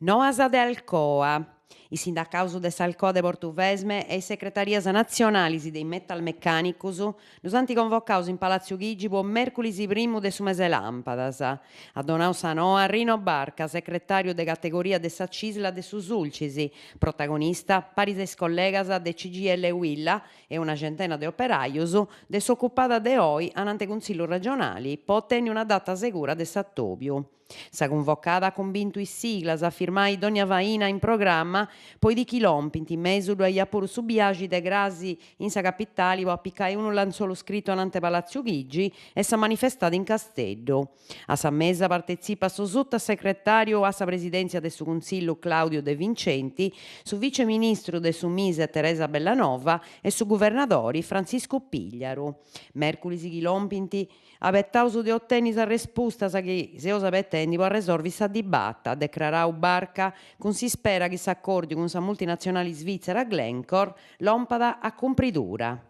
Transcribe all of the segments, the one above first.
Noas de Alcoa. Is sindacaus de s'Alcoa de Portuvesme e is secretarias natzionalis de is metalmecànicus ddus ant convocaus in Palàtziu Chigi po mèrculis primu de su mese làmpadas. At donau sa noa Rino Barca, secretàriu de categoria de sa Cisl de su Sulcis, protagonista, paris a is collegas de CGIL Uila e una centena de operajus, de s'ocupada de oi anante Cunsillu regionali po otenni una data segura de s'atòbiu. Sa cunvocada at cumbintu is siglas a firmai dònnia faina in programma po is dì chi lompint, in mesu ddu aiat puru su biaxi de crasi in sa capitali po apicai unu lantzolu scritu anante Palàtziu Chigi e sa manifestada in Casteddu. A sa mesa partetzipat su sutasecretàriu a sa presidèntzia de su Cunsillu Claudio De Vincenti, su viceministru de su Mise Teresa Bellanova e su guvernadori Frantziscu Pigliaru. Mèrculis chi lompint Abetaus de otenni is arrespustas chi seus abetendi po arresorvi sa dibata, at decrarau Barca, cun s'ispera chi s'acòrdiu cun sa multinatzionali svitzera Glencore lompat a cumpridura.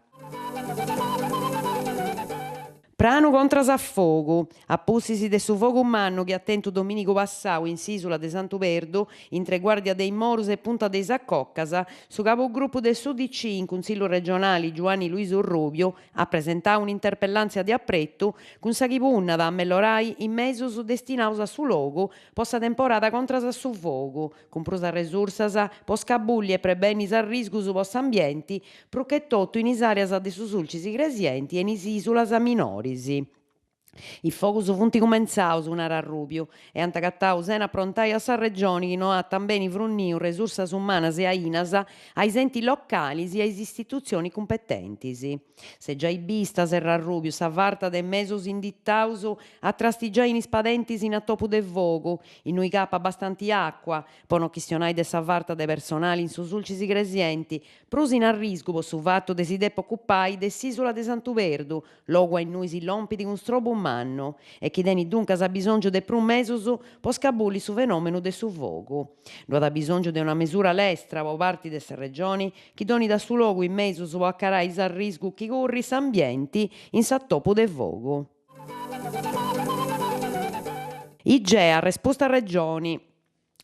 Pranu contras a fogu. A pustis de su fogu mannu chi at tentu domìnigu passau in s'ìsula de Santu Perdu, intre Guardia de is Morus e Punta de is Acocas, su cabugrupu de s'UDC in Cunsillu regionali Giuanni Luisu Rubiu At presentau un'interpellàntzia de apretu cun sa chi punnat a amellorai is mesus destinaus a su logu po sa temporada contras a su fogu, cun prus arresursas po scabulli e prebenni is arrisgus po s'ambienti, prus che totu in is àreas de su Sulcis Igresienti e in is ìsulas minoris. Is fogus funt cumentzaus, narat Rubiu, e ant agatau sena aprontai a sa Regioni chi no at tambeni frunniu resursas umanas e ainas a is entis localis e a is istitutzionis cumpetentis. S'est giai bista, serrat Rubiu, sa farta de mesus inditaus a trastigiai in is padentis in atopu de fogu, innui c'apat bastanti àcua, po no chistionai de sa farta de personali in su Sulcis Igresienti, prus in arrisgu po su fatu de si depi ocupai de s'ìsula de Santu Perdu, logu a innui si lompit cun strobu mannu e chi tenit duncas abisòngiu de prus mesus po scabulli su fenòmenu de su fogu. Ddu at abisòngiu de una mesura lestra po parti de sa Regioni chi donit a su logu is mesus po acarai s'arrisgu chi currit s'ambienti in s'atopu de fogu. Igea, arrespusta Regioni.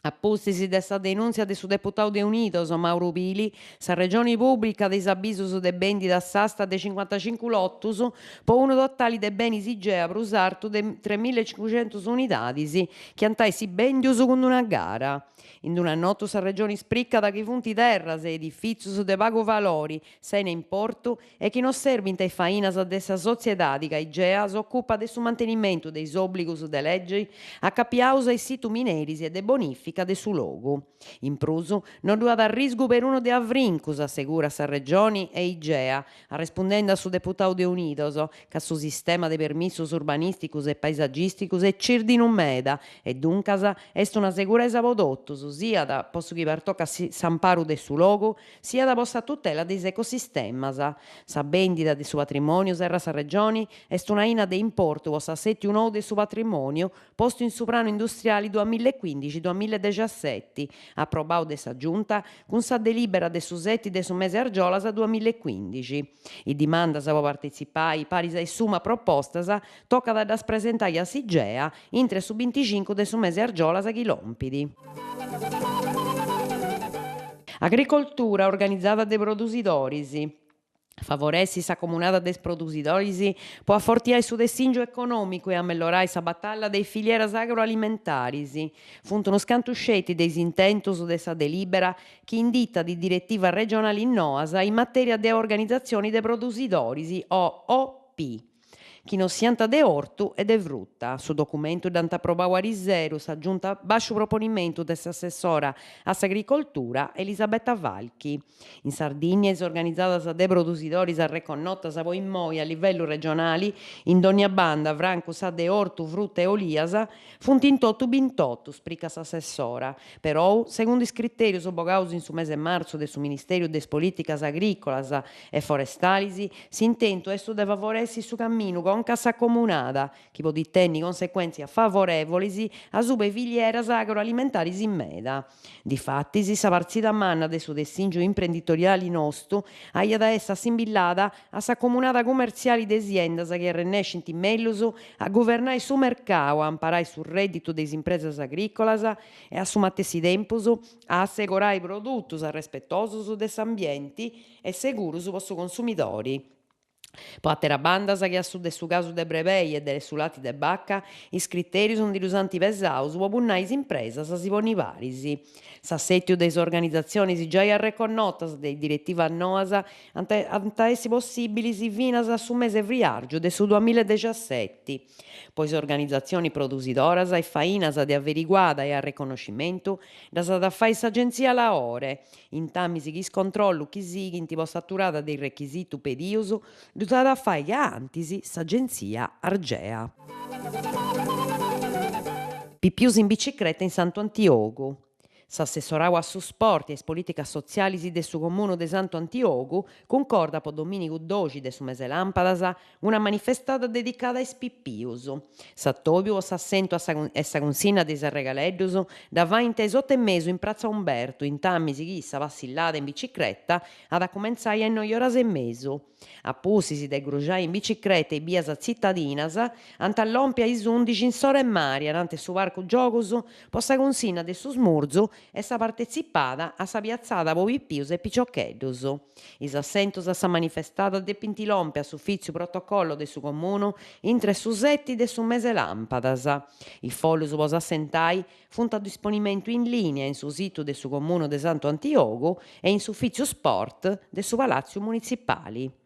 A pustis de sa denùntzia de su deputau de Unidos, Mauru Pili, sa Regioni pùblicat is abisus de bèndida a s'asta de cincuantacincu lotus po unu totali de benis Igea prus artu de tremillaecincuxentus unidadis chi ant a essi bèndius cun una gara. In d'una nota sa Regioni spricat chi funt terras e edifìtzius de pagu valori, sena importu e chi no serbint a is fainas de sa sotziedadi ca Igea s'ocupat de su mantenimentu de is òbligus de legi acapiaus a is situs mineris e de bonìfica de su logu. In prus, no ddu at arrisgu perunu de avrincus, assegurat sa Regioni e Igea, arrespundendi a su deputau de Unidos, ca su sistema de permissus urbanìsticus e paisagìsticus est cìrdinu meda e duncas est una seguresa po totus, siat po su chi pertocat s'amparu de su logu, siat po sa tutela de is ecosistemas. Sa bèndida de su patrimòniu, serrat sa Regioni, est una aina de importu po s'assètiu nou de su patrimòniu postu in su Pranu Industriali duamillaecuindixi duamillaedexiaseti, aprobau de sa Giunta cun sa delìbera de su seti de su mese argiolas duamillaecuindixi. Is dimandas po partitzipai paris a is sumas propostas tocat a ddas presentai a s'Igea intre su binticincu de su mese argiolas chi lompit. Agricoltura organizada de produsidoris. Favoressi sa comunada de is produsidoris po afortiai su tessìngiu econòmicu e amellorai sa batalla de is filieras agroalimentaris funt unus cantu sceti de is intentus de sa delìbera chi inditat is diretivas regionalis noas in matèria de organizatzioni de produsidoris o OP. chi no siant de ortu e de fruta. Su documentu dd'ant aprobau ariseru sa Giunta bàsciu proponimentu de s'assessora a s'agricoltura Elisabetta Falchi. In Sardìnnia is organizadas de produsidoris arreconnotas po immoi a livellu regionali in dònnia banda, francu sa de ortu, fruta e olias, funt in totu bintotu, spricat s'assessora. Perou, segundu is critèrius bogaus in su mese martzu de su Ministèriu de is Polìticas Agrìcolas e Forestalis, s'intentu est su de favoressi su caminu. conca a sa comunada, chi podit tenni consecuèntzias favorèvolis asuba 'e filieras agroalimentaris meda. Difatis, sa partzida manna de su tessìngiu imprenditoriali nostu aiat a essi assimbillada a sa comunada cumertziali de siendas chi arrennescint mellus a guvernai su mercau, a amparai su rèdditu de is impresas agrìcolas e a su matessi tempus a assegurai produtus arrespetosus de s'ambienti e segurus po su consumidori. Po àteras bandas, che a su de su casu de brebei e de su lati de baca, is critèrius ndi ddus ant pesaus po punnai is impresas a si ponni paris. S'assètiu de is organizatzionis giai arreconnotas de is diretivas noas ant a essi possìbilis finas a su mese friàrgiu de su duamilla e dexaseti. Po is organizatzionis produsidoras is fainas de averiguada e arreconnoscimentu ddas at a fai s'Agentzia Laore, intamis chi is controllus chi sighint po s'aturada de is rechisitus pedius ddus at a fai che a antis s'Agentzia Argea. Pipius in bicicreta in Santu Antiogu. S'assessorau a su sport e a is polìticas sotzialis de su Comunu de Santu Antiogu cuncordat po domìnigu doxi de su mese làmpadas una manifestada dedicada a is pipius. S'atòbiu po s'assentu e sa cunsinna de is arregaleddus dda faint a is otu e mesu in pratza Umbertu, intamis chi sa passillada in bicicreta at a cumentzai a is noi oras e mesu. A pustis de gruxai in bicicreta is bias tzitadinas, ant a lompi a is undixi in s'ora 'e mari ananti su parcu giogus po sa cunsinna de su smurzu e sa partetzipada a sa piatzada po pipius e piciocheddus. Is assentus a sa manifestada depint lompi a s'ufìtziu protocollo de su Comunu intre su seti de su mese làmpadas. Is follus po s'assentai funt a disponimentu in lìnia in su situ de su Comunu de Santu Antiogu e in s'ufìtziu sport de su Palàtziu Munitzipali.